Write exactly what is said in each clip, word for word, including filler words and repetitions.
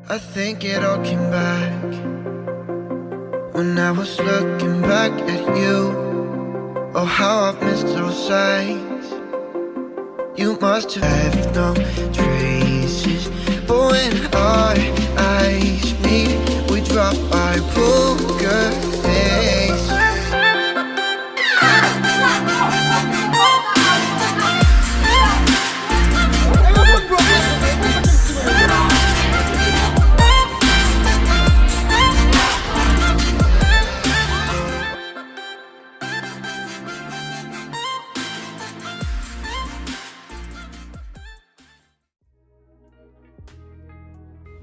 I think it all came back when I was looking back at you. Oh, how I've missed those sights. You must have left no traces. But when our eyes meet, we drop our poker face.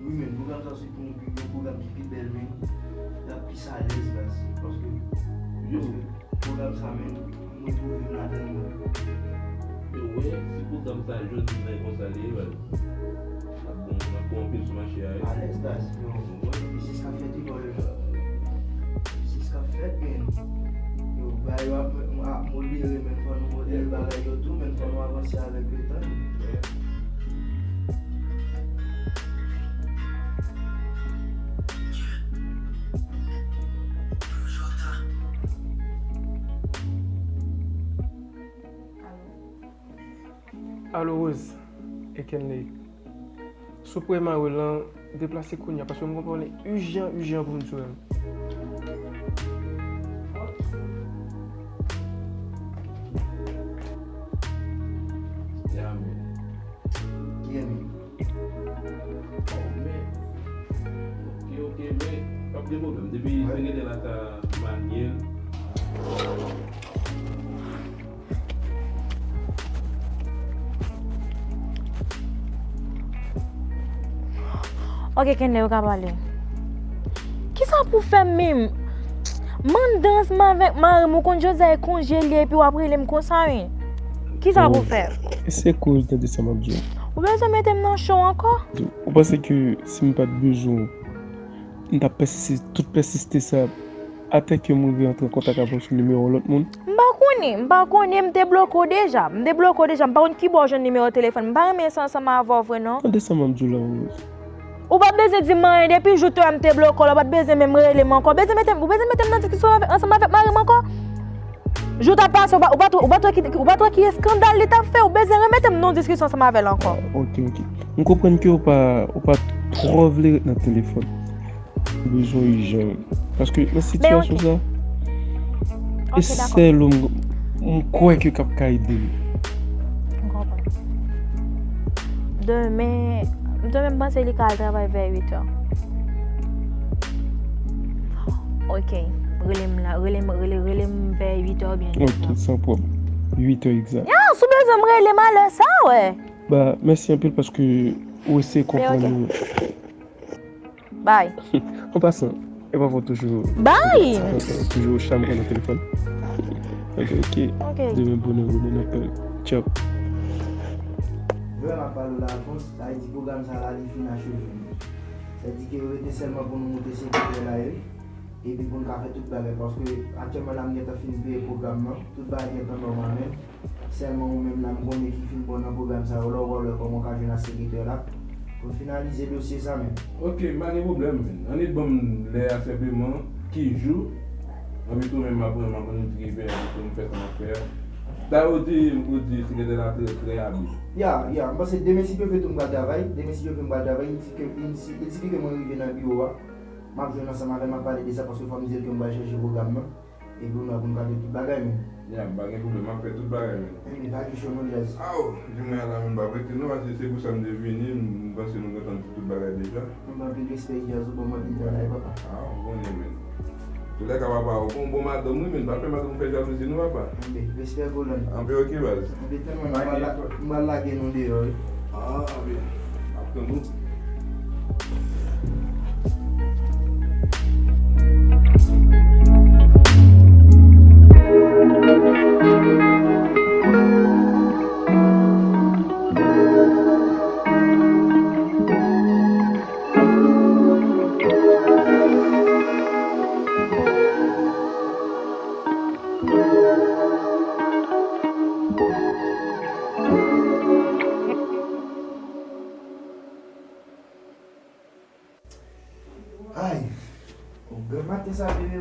Wi, men, pwogram sa se pou yon, yon pwogram ki pi bèl, men, y ap plis alèz, baz. Paske, paske pwogram sa, men, mwen twouve m ladan l, mwen. Yo, wè, si pwogram sa jodi sa e konsa li ye, baz. N ap bon, n ap bon anpil sou mache a, wi. Alèz, baz. Yo, wè, biznis k ap fèt, wi, bro. Biznis k ap fèt, men. Yo, bagay yo ap, ap modere, men fò nou modere bagay yo tou, men fò nou avanse avèk letan. Alo, Rose e Kenley. Si w pran Emmanuel lan, deplase kounye a, paske m gon pwoblèm ijan, ijan pou m di w. Ya, men. Ki Emmy? Oh, men. Ok, ok, men. Pa gen pwoblèm. Depi se genlè l ap ka manye l. Ok, Kenley, ou ka pale. Kisa pou fè m menm? Mande ansanm avèk mari m, ou konn jodi a e konje li ye, epi w ap rele m konsa, wi. Kisa pou fè? Eseye kouri tande sa m ap di w. Ou bezwen mete m nan cho ankò? Ou panse ke si m pa t bezwen w, m t ap pèsiste tout pèsiste sa atè ke m rive antre an kontak avè w sou nimewo yon lòt moun? M pa konnen, m pa konnen, m te bloke w deja. M te bloke w deja, m pa konn ki bò w jwenn nimewo telefòn. M pa renmen sa ansanm avè w vre non. Tande sa m ap di w la, Rose. Ou pa bezwen di m anyen, depi jou te wè m te bloke w la, ou pa t bezwen menm rele m ankò. Ou bezwen mete m, ou bezwen mete m nan diskisyon avè, ansanm avèk mari m ankò? Jou t ap pase, ou pa, ou pa t, ou pa t wè ki, ou pa t wè ki eskandal li t ap fè, ou bezwen remete m nan diskisyon ansanm avè l ankò. Ok, ok. M konprann ke ou pa, ou pa twò vle ret nan telefòn. Bezwen ijan. Paske nan sitiyasyon sa, e sèl ou m, m kwè ke k ap ka ede m. M konprann. Demen, demen m panse li ka al travay vè uit è. Ok. Rele m la, rele m, rele, rele m vè uit è oubyen nèf è. Ok, san pwob. Uit è egzak. Ya, si w bezwen m, rele m alè sa, wè. Ba, mèsi anpil paske ou eseye konprann mwen. Bay. An pasan, e pa fò toujou. Bay. Toujou chame nan telefòn. Ok, ok. Ok. Demen bonè, bonè, n ap pale. Tchao. Vrè m ap pale w la, Alphonse, sa vle di pwogram sa la, li fin acheve. Sa vle di ke rete sèlman pou nou moute sekretè la, wi. Epi pou n ka fè tout bagay, paske aktyèlman la, m gentan fin peye pwogram nan. Tout bagay gentan nòmal, men. Sèlman ou menm la m konnen ki fin bon nan pwogram sa yo la, ou wè kòman w ka jwenn ak sekretè la pou n finalize dosye sa menm. Ok, m pa gen pwoblèm, men. Annik ban m lè a senpleman, ki jou, anpi tou menm m ap pran, m ap pran yon ti revè, anpi tou m fè sa m ap fè a. Dayè ou di, ou di sekretè la trè, trè abil. Ya, ya, m panse demen si Dye vle tou m pral travay, demen si Dye vle m pral travay, li di ke, li si, li di ke mwen rive nan biwo a, m ap jwenn ansanm avè l, m ap pale de sa, paske fò m di l ke m pral chèche pwogram nan. Epi nou ap vin gade tout bagay, men. Ya, m pa gen pwoblèm, m ap fè tout bagay, men. Enben, pa gen cho non, Jazz. Aw, jounen an la, men m p ap rete non, paske se pou sa m te vini, m panse nou gentan di tout bagay deja. Anben, anpil respè, Jazz, ou ban m anpil travay, papa. A, ou konnen, men. Toulèka, papa, ou gon bon madanm, wi, men pa fè madanm ou fè jalouzi, non, papa. Enben, respè, kolòn. Anben, ok, baz. Anben, tèlman m pral la-, m pral lage nou deyò, wi. A, anben. M ap tann ou.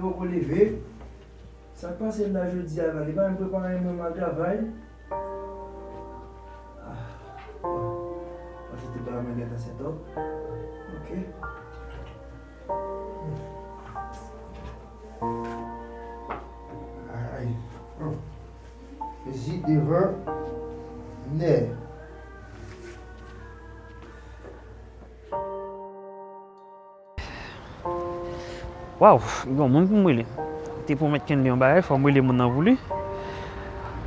Poko leve. Sa k pase l la jodi a la? Li pa menm prepare mwen m al travay. Ah, bon. Paske tout bagay mwen gentan set up. Ok. Ay. Mezi devan nè. Waw, gen yon moun pou m rele. Te pwomèt Kenley yon bagay, fò m rele moun nan pou li.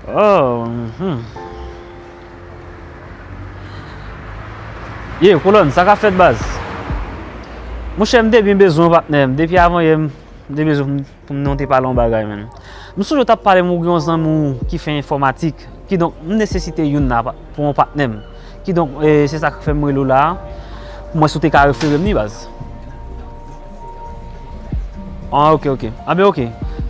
Oh, mhm. Ye, Kolòn, sa k ap fèt, baz? Monchè, m te byen bezwen w, patnè m. Depi avan yè, m te bezwen pou m, pou m, nou te pale yon bagay, menn. M sonje w t ap pale m ou gen yon zanmi w ki fè enfòmatik. Kidonk, m nesesite youn la pa-, pou yon patnè m. Kidonk, e, se sa k fè m rele w la a, pou m wè si w te ka refere m li, baz. Ah, ok, ok. Anben, ok.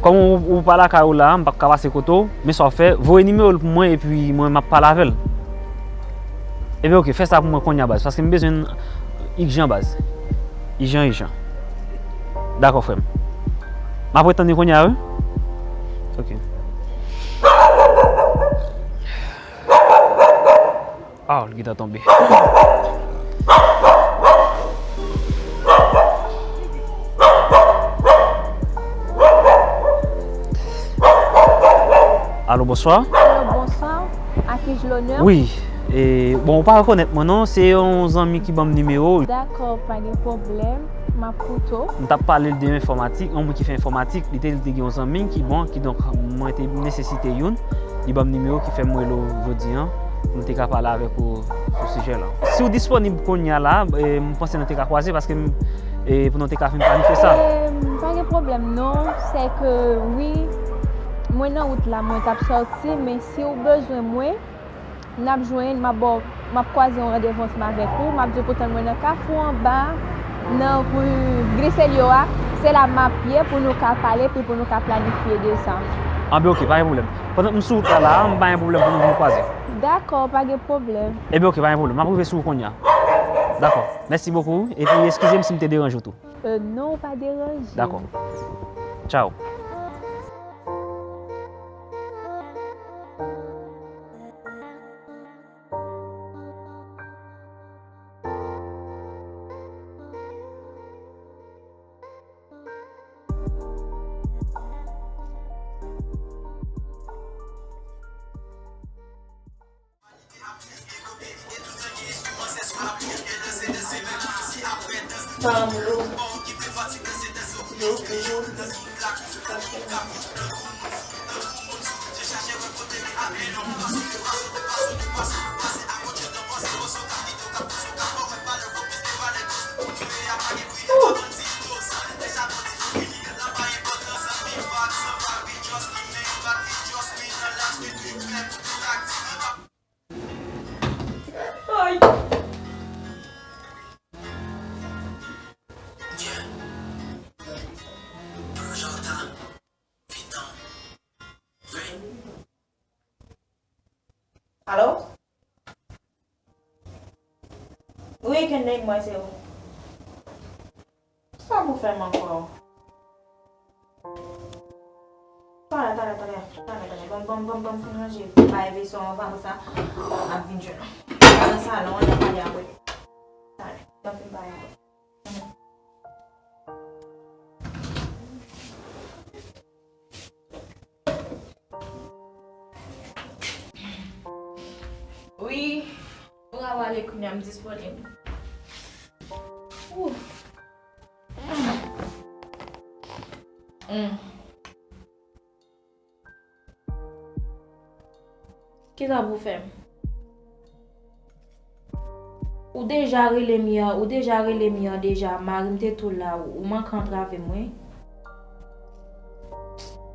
Kòm ou, ou pa lakay ou la a, m p ap ka pase kote w, men sa w fè, voye nimewo l pou mwen, epi mwen, m ap pale avè l. Ebyen, ok, fè sa pou mwen kounye a, baz, paske m bezwen l ijan, baz. Ijan, ijan. Dakò, frè m. M ap ret tann li kounye a, wi. Ok. Ah, li gentan tonbe. Alo, bonswa. Alo, bonswa. A ki j lonè? Wi. E, bon, ou pa rekonèt mwen, non. Se yon zanmi ki ban m nimewo w. Dakò, pa gen pwoblèm. M ap koute w. M t ap pale l de enfòmatik, yon moun ki fè enfòmatik. Li te, li te gen yon zanmi ki bon, kidonk, mwen te nesesite youn. Li ban m nimewo ki fè m rele w jodi a, pou nou te ka pale avèk ou sou sijè la. Si w disponib kounye a la, e, m panse nou te ka kwaze, paske m, e, pou nou te ka fin planifye sa. E, pa gen pwoblèm, non. Se ke, wi, mwen nan wout la, mwen t ap sòti, men si w bezwen mwen, n ap jwenn, m ap ba w, m ap kwaze yon randevou ansanm avèk ou, m ap di w pou tann mwen nan Kafou anba, nan ri Griselyo a, se la m ap ye pou nou ka pale, epi pou nou ka planifye de sa. Anben, ok, pa gen pwoblèm. Pandan m sou wout la, la, m pa gen pwoblèm pou nou vin kwaze. Dakò, pa gen pwoblèm. Ebyen, ok, pa gen pwoblèm. M ap rive sou ou kounye a. Dakò. Mèsi bokou. Epi, eskize m si m te deranje w tou. Euh, non, pa deranje. Dakò. Tchao. Alo? Wi, Kenley, mwen se ou. Sa pou fè m ankò? Talè, talè, talè, talè, talè. Ban, ban, ban, ban m fin ranje bagay veso an, apre sa, m ap vin jwenn ou. Nan salon an, n ap pale apre. Talè, ban m fin pale apre. Wi, ou ka pale kounye a, m disponib. Ouf. Mm. Mm. Kisa pou fè m? Ou deja rele m yè, ou deja rele m yè deja, mari m te tou la, ou, ou manke antrave m, wi.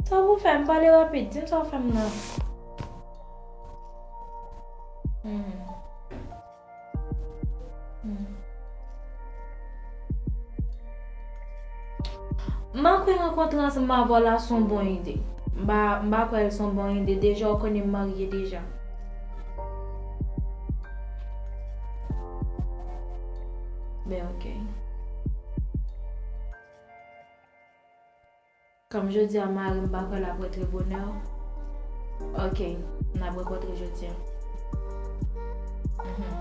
Sa pou fè m? Pale rapid, di m sa w fè m nan. Hmm. Hmm. M pa kwè rankontre ansanm avè w la se yon bon ide. M pa, m pa kwè l se yon bon ide. Deja, ou konnen m marye deja. Ben, ok. Kòm jodi a mari m pa kwè l ap rantre bonè, ok, n ap rankontre jodi a. Mhm.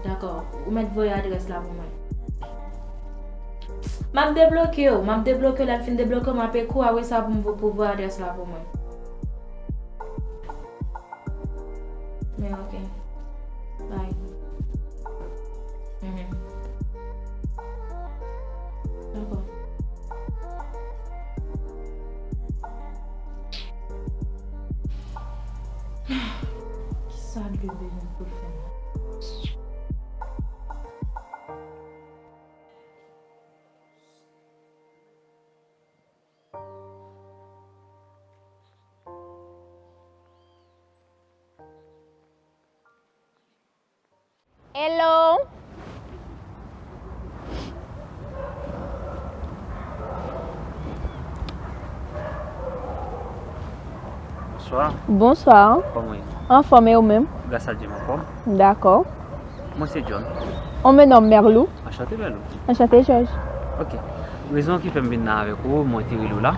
Dakò, ou mèt voye adrès la pou mwen. M ap debloke w, m ap debloke w, lè m fin debloke w, m ap ekri w, apre sa pou m pou, pou voye adrès la pou mwen. Men ok. Bye. Mhm. Dakò. Kisa l te bezwen pou l fè la? Hello. Bonswa. Bonswa. Kòman w ye? Anfòm, e ou menm? Gras a Dye, m anfòm. Dakò. Mwen se John. On me nomme Merlou. Anchante, Merlou. Anchante, George. Ok. Rezon ki fè m vin la avèk ou, mwen te rele w la.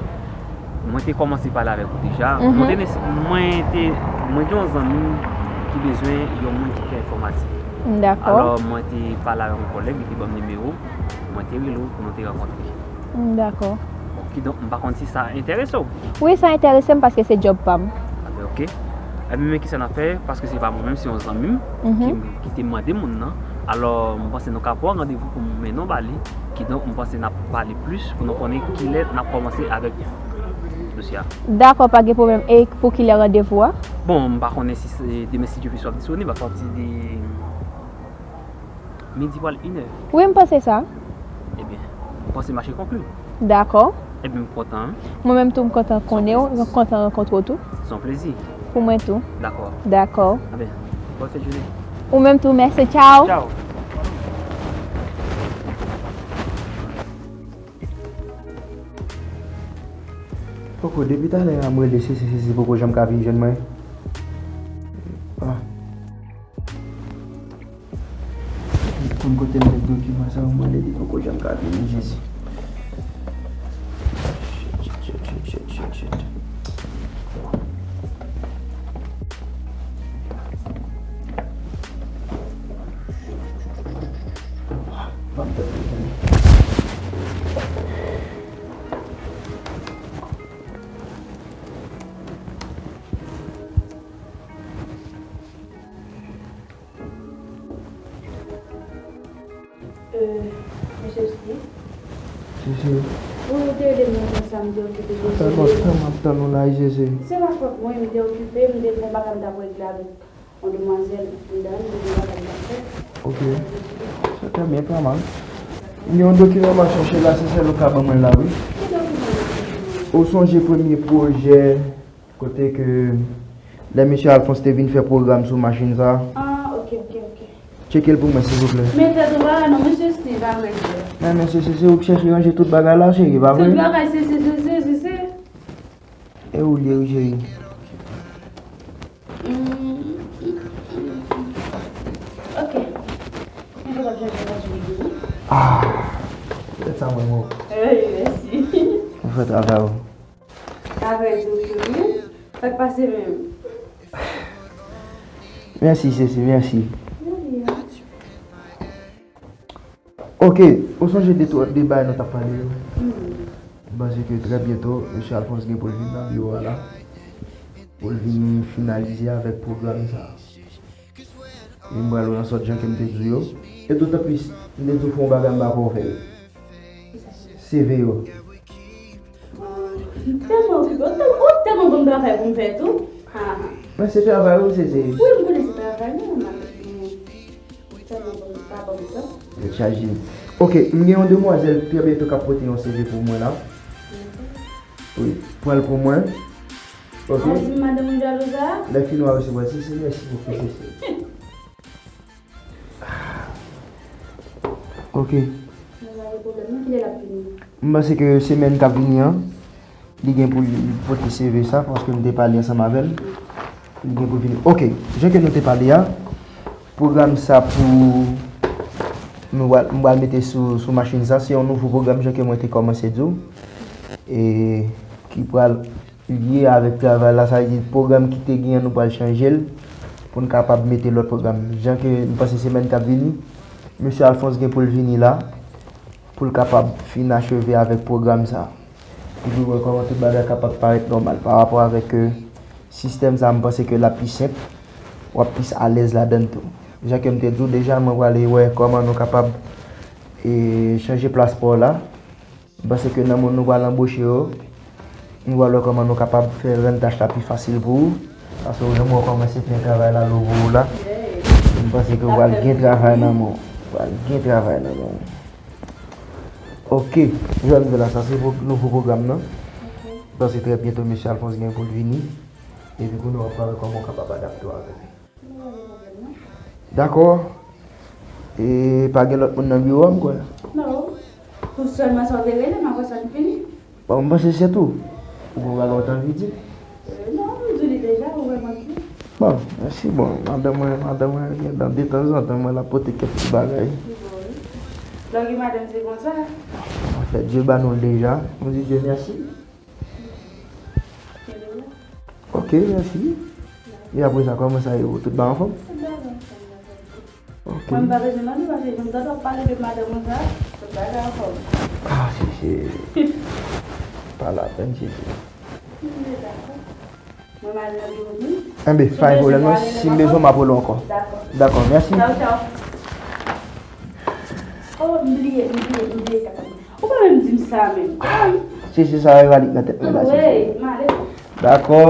Mwen te kòmanse pale avèk ou deja. Mhm. Mwen te nese-, mwen te, mwen gen yon zanmi m ki bezwen yon moun ki fè enfòmatik. Dakò. Alò, mwen te pale avèk yon kòlèg, li te ban m nimewo w. Mwen te rele w pou nou te rankontre. Dakò. Bon, kidonk, m pa konn si sa enterese w. Wi, sa enterese m paske se djòb pa m. A ben, ok. Ebyen, men kisa n ap fè, paske se pa mwen menm, se yon zanmi m ki, ki te mande moun nan. Alò, m panse nou ka pran randevou pou m mennen w ba li. Kidonk, m panse n ap pale plis pou nou konnen kilè n ap kòmanse avèk dosye a. Dakò, pa gen pwoblèm. E pou kilè randevou a? Bon, m pa konnen si se demen, si Dye vle, w ap disponib apati de midi pral inè. Wi, m panse sa. Ebyen, m panse mache konkli. Dakò. Ebyen, m kontan. Mwen menm tou, m kontan konnen w, m kontan rankontre w tou. Se yon plezi. Pou mwen tou. Dakò. Dakò. Ebyen, bòn fèt jounen. Ou menm tou, mèsi. Tchaw. Tchaw. Poko, depi talè a m rele Sese, Sese poko janm ka vin jwenn mwen. Ah. Konn kote m met dokiman sa yo, m rele li poko janm ka vini, Jezi. Shit, shit, shit. Euh, mesye Steve. Sese. Wi, ou te rele m nan tan sa, m te okipe. Sa fè lontan m ap tann ou la wi, Sese. Se pa fòt mwen, m te okipe, m te gen yon bagay m t ap regle avèk yon demwazèl anndan, m te gen yon bagay m t ap fè. Ok. Se trè byen, pa mal. M gen yon dokiman m ap chèche la, se sèl ou ka ban mwen la, wi. Ki dokiman w ap chèche? Ou sonje premye pwojè Kote ke lè mesye Alphonse te vin fè pwogram sou machin sa. Ah, ok, ok, ok. Tcheke l pou mwen, silvouplè. Men tèt ou pa la non, mesye Steve, a vrè di. Men, mesye, se, se ou k chèche ranje tout bagay la, cheri, pa vre? Tout bagay, se, se, se, se, se, se. E ou l ye, wi, cheri. Mm, ok. Mwen te ap chèche yon ti bigi, wi. Ah, se sa mwen, mwen. Wi, mèsi. Ou fè travay ou. Sa vrè di w wi. Sa k pase menm? Mèsi, Sese, mèsi. De rien. Ok, ou sonje de twa, de bagay nou t ap pale yo? Hmm. M panse ke trè byento, mesye Alphonse gen pou l vin nan biwo a la, pou l vin finalize avèk pwogram sa a. E m pral wè ansòt jan ke m te di w yo. E dotan plis, m te di w fè yon bagay m pa kwè w fè l. Kisa? C V yo. Ah, m tèlman okipe, ou tèl-, ou tèlman ban m travay pou m fè tou. Ah. Men se travay ou, Sese. Wi, m konnen se travay mwen, m ap, men ou tèlman ban m, pa ban m tan. Tèt chaje. Ok, m gen yon demwazèl trè byento k ap pote yon C V pou mwen la. Wi, pran l pou mwen. Ok. Ah, ou di m madanm ou jalou sa? Lè fini w a resevwa, Sese, mèsi bokou, Sese. Ok. Men pa gen pwoblèm non, kilè l ap vini? M panse ke semèn k ap vini an, li gen pou l pote C V sa, paske m te pale ansanm avè l. Li gen pou vini. Ok, jan ke nou te pale a, pwogram sa pou nou pral, m pral mete sou, sou machin sa, se yon nouvo pwogram, jan ke mwen te kòmanse di w. e ki pral lye avèk travay la, sa vle di pwogram ki te genyen nou pral chanje l pou n kapab mete lòt pwogram. Jan ke m panse semèn k ap vini, mesye Alphonse gen pou l vini la pou l kapab fin acheve avèk pwogram sa. Epi wè kòman tout bagay kapab parèt nòmal pa rapò avèk, euh, sistèm sa, m panse ke l ap pi senp, w ap plis alèz ladan l tou. Jan ke m te di w deja, mwen prale wè kòman nou kapab, e, chanje plas pa w la. M panse ke nan moun nou pral anboche yo, nou pral wè kòman nou kapab fè rann tach la pi fasil pou ou. Paske w janm wè kòman se fè travay la louvri w la. M panse ke w pral gen travay nan men w. W pral gen travay nan men w. Ok, jan m di la, sa se pou nouvo pwogram nan. Ok. Paske trè byento, mesye Alphonse gen pou l vini. Epi kounye a w ap pale kòman w kapab adapte w avè l. Dakò. E pa gen lòt moun nan biwo a, m kwè? Non. Pou sèlman sa w te rele m, apre sa n fini. Bon, m panse se tou. Ou gen bagay w t anvi di? Euh, non, m di li deja, ou vrèman di. Bon, mèsi. Bon, madanm mwen, madanm mwen, gen dan detanzantan, mwen l ap pote kèk ti bagay. Bon, wi. Lè w gen madanm, se konsa. Anfèt, Dye ba nou l deja. Nou di Dye mèsi. Ok, mèsi. E apre sa, kòman sa ye? Tout bagay anfòm? Ok. Mwen, m pa bezwen mande, paske jan m tande w ap pale de madanm ou sa, tout bagay anfòm. Ah, si, si. Pa lapèn, si, si. Mwen, m al nan biwo m, wi. Enben, pa gen pwoblèm, non. Si m bezwen, m ap rele w ankò. Dakò. Dakò, mèsi. Tchaw, tchaw. Oh, m bliye, m bliye, m bliye kaka. Ou pa menm di m sa menm. Ah, se, se sa yo valide nan tèt mwen la, se, se. Anmwey, m ale. Dakò.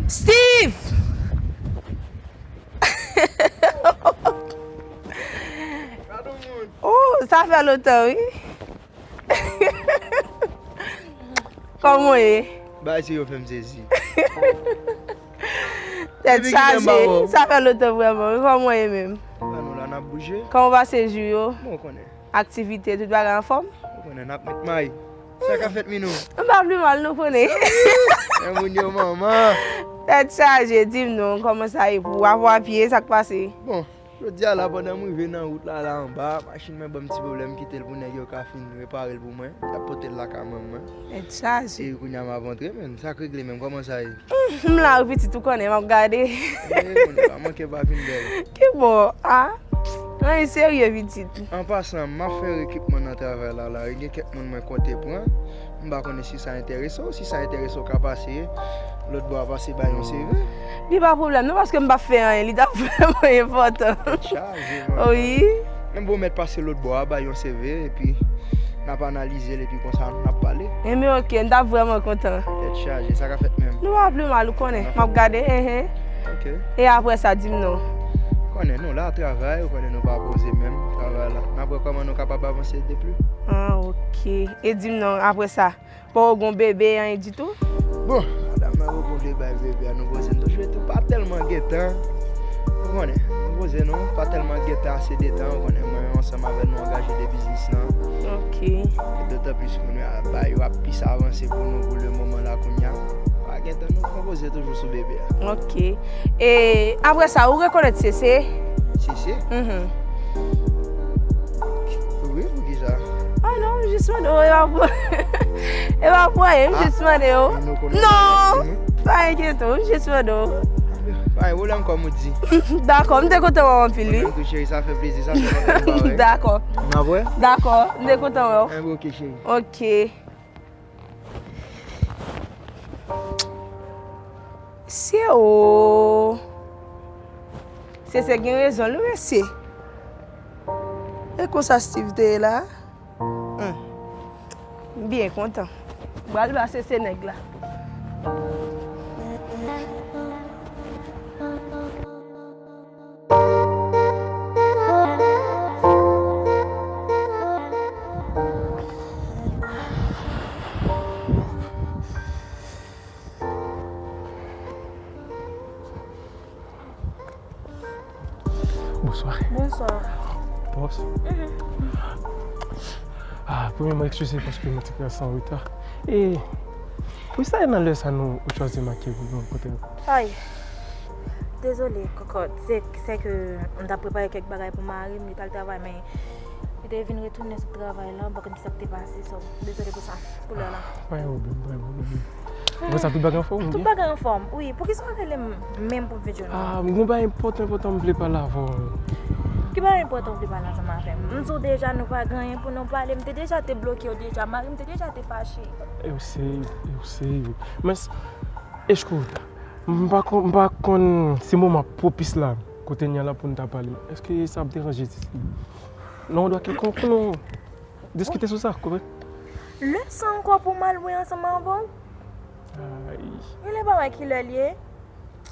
Steve! Oh, sa fè lontan, wi. Kòman w ye? Bagay serye fè m sezi. Tèt chaje. Sa fè lontan vrèman, wi. Kòman w ye menm? Ann, nou la n ap bouje. Kòman w pase jou yo? Bon, ou konnen. Aktivite, tout bagay anfòm? Ou konnen, n ap met may. Sa ka fèt, Minou? M pa pi mal, nou konnen. Men moun yo, manman. Tèt chaje, di m non, kòman sa ye pou w? Avwa pye, sa k pase? Bon, jodi a la, pandan m rive nan wout la, la anba, machin mwen ban m ti pwoblèm, m kite l pou nèg yo ka fin repare l pou mwen. Y ap pote l lakay manman mwen. Tèt chaje. E kounye a m ap antre, men sa k regle menm, kòman sa ye? Hmm, m la wi pitit, ou konnen, m ap gade. E, moun pa manke pa vin bèl. Ki bò? A? Anyen serye pitit. An pasan, m ap fè rekipman nan travay la, la. E gen kèk moun mwen konte pran. M pa konnen si sa enterese w. Si sa enterese w, ka pase lòt bò a pase bay yon seve. Li pa pwoblèm non, paske m p ap fè anyen. Li t ap vrèman enpòtan. Tèt chaje, manman. Wi. Men bon, mèt pase lòt bò a, bay yon seve, epi n ap analize l, epi konsa n ap pale. Enben, ok, m t ap vrèman kontan. Tèt chaje, sa ka fèt menm. Nou pa pi mal, ou konnen. M ap gade, enhen. Ok. E apre sa, di m non. Konnen nou la travay, ou konnen nou pa poze menm, travay la. N ap wè kòman nou kapab avanse de pli. Ah, ok. E di m non, apre sa, pa w gon bebe, anyen ditou? Bon, madanm nan poko vle bay bebe a, nou poze n tou, jwe tou pa tèlman gen tan. Ou konnen, nou poze nou, pa tèlman gen tan, ase de tan, ou konnen, mwen ansanm avè l, nou angaje de biznis lan. Ok. E dotan plis, moun yo ap bay, yo ap plis avanse pou nou, pou le moman la, kounye a. Pa gen tan, nou pran poze toujou sou bebe a. Ok. E apre sa, ou rekonèt Sese? Sese? Mhm. Wi, poukisa? Ah non, m jis mande w, e pa pou, e pa pou anyen, m jis mande w. Non! Pa enkyete w, m jis mande w. Pa gen pwoblèm, kòm ou di. Dakò, m te kontan wè w anpil, wi. Mwen menm tou, cheri, sa fè plezi, sa fè lontan nou pa wè. Dakò. N ap wè? Dakò, m te kontan wè w. Enben, ok, cheri. Ok. Se o. Sese gen rezon l wi mesye. E konsa Steve te ye la? Hmm. M byen kontan. M pral ba Sese nèg la. Bonswa. Bonswa. Bòs. Ah, premyèman, eskize paske mwen te kras an reta. E pou sa e nan lè sa nou ou chwazi make pou nou rankontre? Ay, dezole, kòkòt. Se, se ke m t ap prepare kèk bagay pou mari m, li t al travay, men li te vin retounen sot travay la, m pa konn ki sa k te pase, so, dezole pou sa, pou lè la. Pa gen pwoblèm, pa gen pwoblèm. Apre sa, tout bagay anfòm, ou byen? Tout bagay anfòm, wi. Poukisa w rele m menm pou m vin jwenn ou? Ah, m gen yon bagay enpòtan, enpòtan m vle pale avè w. Ki bagay enpòtan w vle pale ansanm avè m? M di w deja nou pa gen anyen pou nou pale, m te deja te bloke w deja, mari m te deja te fache. E w serye, e w serye. Men, s- eskuta, m pa konn, m pa konn si moman pwopis la, kote n ye a la pou n ta pale. Èske sa ap deranje si lè yon dwa kèlkonk pou nou diskite sou sa, konprann? Lè sa ankò pou m al wè ansanm avè w? Ay. Yon lè pa wè kilè l ye?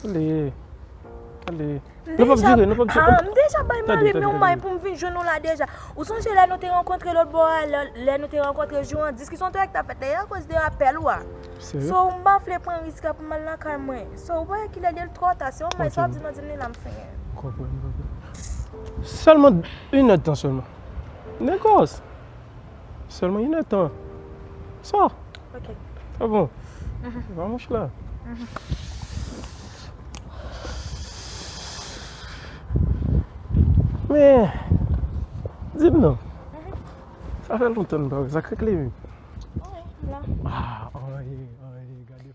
Ale. Ale. Nou p ap dire, nou p ap dire. Ah, m deja bay mari m yon may pou m vin jwenn ou la deja. Ou sonje lè nou te rankontre lòt bò a, lè, lè nou te rankontre jou an, diskisyon te wè k t ap fèt la, e akoz de apèl ou a. Serye? So, m pa vle pran risk la pou m al lakay mwen. So, ou pa wè kilè l ye, l twò ta, se yon may sa w ap di m, di m li la m fenyen. M konprann, m konprann. Sèlman inèdtan sèlman. Negòs. Sèlman inèdtan. Sa? Ok. Sa bon? Mhm. Pa mouch la. Mhm. Men, di m non. Mhm. Sa fè lontan n pa wè. Sa k regle menm? Anyen, m la. Ah, anyen, anyen, gade.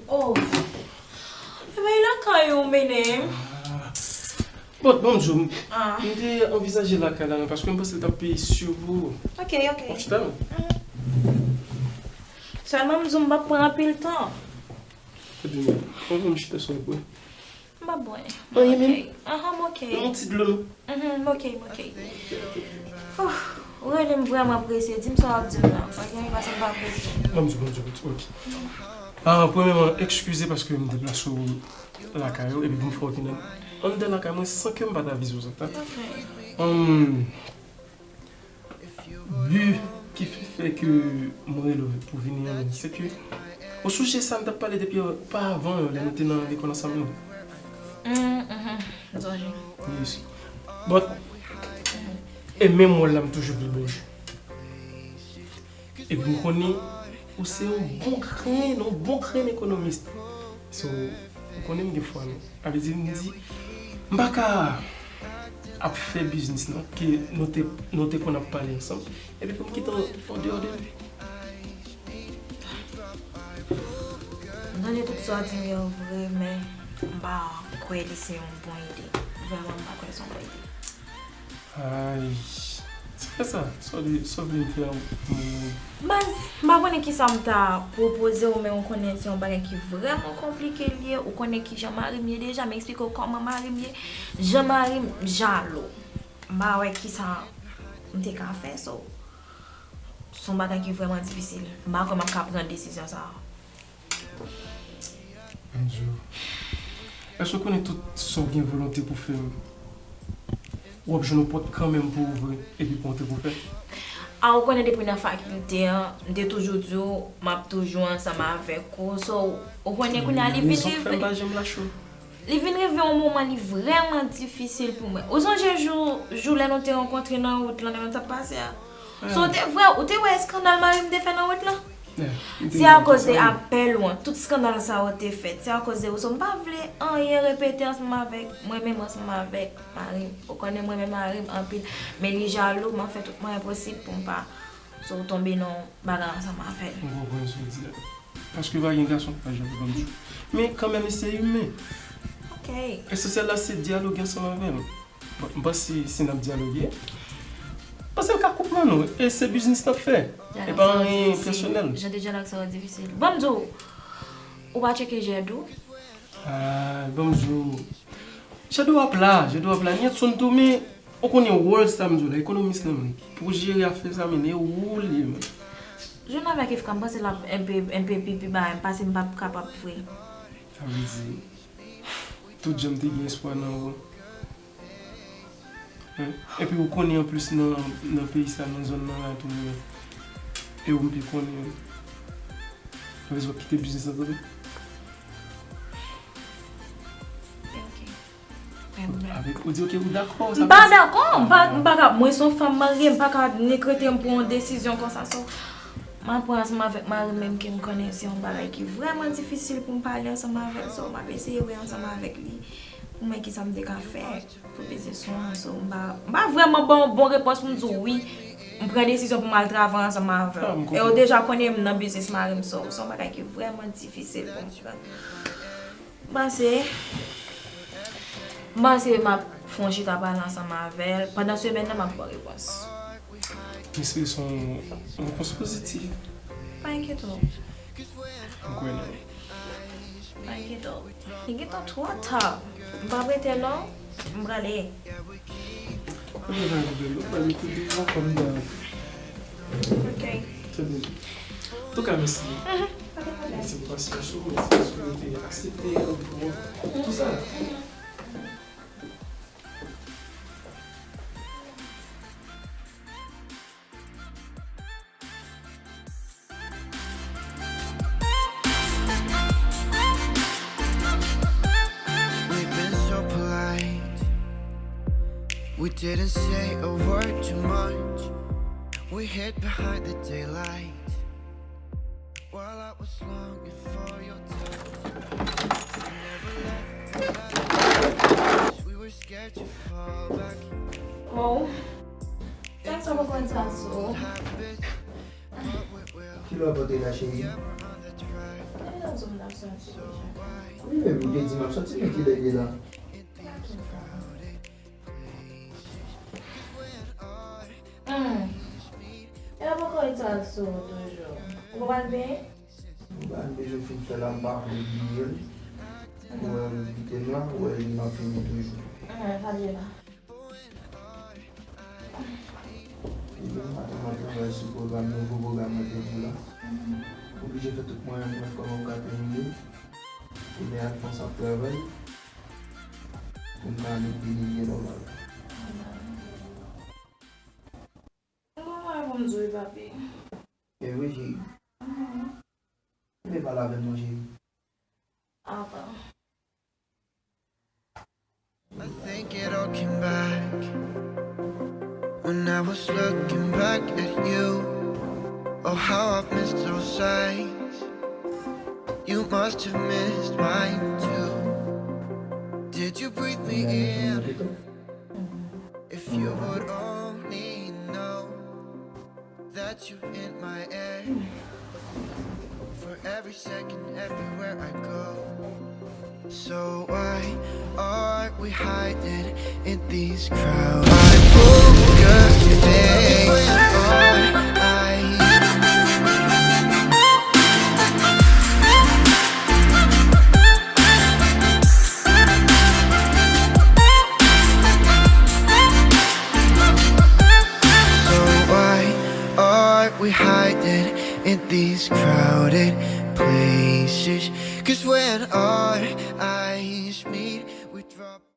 Oh. Ebyen, e lakay ou mennen m. Ah. Bon, bon, m di w, m te anvizaje lakay la, men paske m panse l t ap pi si pou ou. Ok, ok. Ou chita non? Mhm. Sèlman m di w m p ap pran anpil tan. Ebyen, bon, bon, m chita sou ou. M ap bwè. Anyen menm? Ok. Anhan, m ok. Yon ti dlo non. Mhm, m ok, m ok. Ouf, ou rele m vrèman prese. Di m sa w ap di m nan. Paske m pa sanm pa prese. Ban m di w, ban m di w, ok. Ah, premyèman, eskize paske m deplase w lakay ou, epi pou m fè w vin anndan lakay mwen san ke m pa t avize w sa, ta. Ok. Hum, Bi ki fè, fè ke mwen rele w pou vini an, se ke ou sonje sa n t ap pale depi oparavan, lè nou te nan lekòl ansanm yo? Mm, mhm, m sonje. Yes. Bon, e menm wòl la, m toujou vle ba w jwe. Epi m konnen ou se yon bon grenn, yon bon grenn ekonomis. So, ou konnen m gen fwa nan ou. Sa vle di, m di, m pa ka ap fè biznis nan ke nou te, nou te konn ap pale ansanm, epi pou m kite w andeyò de li. M tande tout sa w di m yo vre, men m pa kwè li se yon bon ide. Vrèman, m pa kwè se yon bon ide. Ay, sa fè sa. Sa w vle, sa w vle m fè a, mwen menm? Baz, m pa konnen kisa m ta pwopoze w, men ou konnen se yon bagay ki vrèman konplike l ye. Ou konnen kijan mari m ye deja, m eksplike w kòman mari m ye. Jan mari m jalou. M pa wè kisa m te ka fè, so, se yon bagay ki vrèman difisil. M pa kwè m ap ka pran desizyon sa a. Ann di w, èske w konnen tout sa w gen volonte pou fè, w ap jwenn yon pòt kanmenm pou ouvri epi pou yon trik ou fè? A, ou konnen depi nan fakilte an, m te toujou di w, m ap toujou ansanm avèk ou. So, ou konnen kounye a li vin rive. Rezon k fè m pa janm lache w. Li vin rive yon moman, li vrèman difisil pou mwen. Ou sonje jou, jou lè nou te rankontre nan wout lan, lè nou t ap pase a? So, ou te vwè, ou te wè eskandal mari m te fè nan wout lan? Se akoz de apèl ou an, tout eskandal sa yo te fèt. Se akoz de ou. So, m pa vle anyen repete ansanm avèk, mwen menm ansanm avèk mari m. Ou konnen mwen renmen mari m anpil, men li jalou, m ap fè tout mwayen posib pou m pa, so, tonbe nan bagay ansanm avè l. M konprann sa w di a. Paske pa gen gason ki pa jalou, ban m di w. Men kanmenm, li se imen. Ok. Esansyèl la, se dyaloge ansanm avè l. Bon, m panse si n ap dyaloge, m panse l ka konprann ou. E se biznis n ap fè. E pa anyen pèsonèl. Jan de dyalòg sa yo difisil. Ban m di w, ou pa tcheke Jèdou? Ah, ban m di w. Jèdou ap la, Jèdou ap la. Nyèt sonn tou, men ou konnen wòl sa m di w la, ekonomis lan, men pou jere afè sa, men e ou li ye, men. Jwenn avèk Efka, m panse l ap enpe, enpe pi, pi ba, pase m p ap kapab vre. Sa vle di, tout jan m te gen espwa nan ou. Epi ou konnen anplis nan, nan peyi sa, nan zòn nan la tou, e ou m pi konnen. Mwen bezwen w ap kite biznis la, tande? Ok. Avèk, ou di ok, ou dakò, sa M pa dakò, m pa, m pa ka, mwen se yon fanm marye, m pa ka nek rete m pran yon desizyon konsa, so, m ap pran ansanm avèk mari m, menm ke m konnen se yon bagay ki vrèman difisil pou m pale ansanm avè l, so, m ap eseye wè ansanm avèk li, pou m wè kisa m te ka fè pou biznis lan, so, m pa, m pa vrèman ba w bon repons pou m di w wi, m pran desizyon pou m al travay ansanm avè w. E w deja konnen m nan biznis mari m, so, se yon bagay ki vrèman difisil pou m pran. M panse, m panse m ap fè yon chita pale ansanm avè l. Pandan semèn nan, m ap ba w repons. M espere se yon, yon repons pozitif. Pa enkyete w. M kwè nan ou. Pa enkyete w. Li gentan twò ta. M p ap rete non. M prale. Mwen va rive lò, mwen mete deyò kòm dab. Ok. Trè byen. Antouka, mèsi. Mhm. Pa de pwoblèm. Mèsi pou pasyans ou, mèsi paske ou te aksepte, ou te bon, tout sa. We've been so polite. We didn't say a word too much. We hid behind the daylight. While I was longing for your touch. We never left the last. We were scared to fall back. Oh. Sa k sa poko antre sou. Kilè w pote la, cheri? Kilè w di m n ap soti deja? Wi, men ou te di m ap soti, men kilè l ye la? Hmm. E la poko antre sou toujou. Ou poko al benyen? M pa bezwen fin fè la, m pa vle bliye l. Ou wè m kite m la, ou wè li nan fini toujou. Hmm, sa l ye la. Epi maten m ap travay sou pwogram, nouvo pwogram mwen te di w la. M oblije fè tout mwayen pou m wè kòman m ka tèmine. Ebyen Alphonse ap travay pou m ka ale peye li byen nòmal. M gon mwayen pou m di w wi, papi. E wi, cheri. Mhm. Vin pale avè m non, cheri. Apa. I think it all came back when I was looking back at you. Oh, how I've missed those sights. You must have missed mine too. Did you breathe me in? If you would only know that you're in my air. For every second, everywhere I go. So why are we hiding in these crowds? My poker face, are I? So why are we hiding in these crowded places? 'Cause when all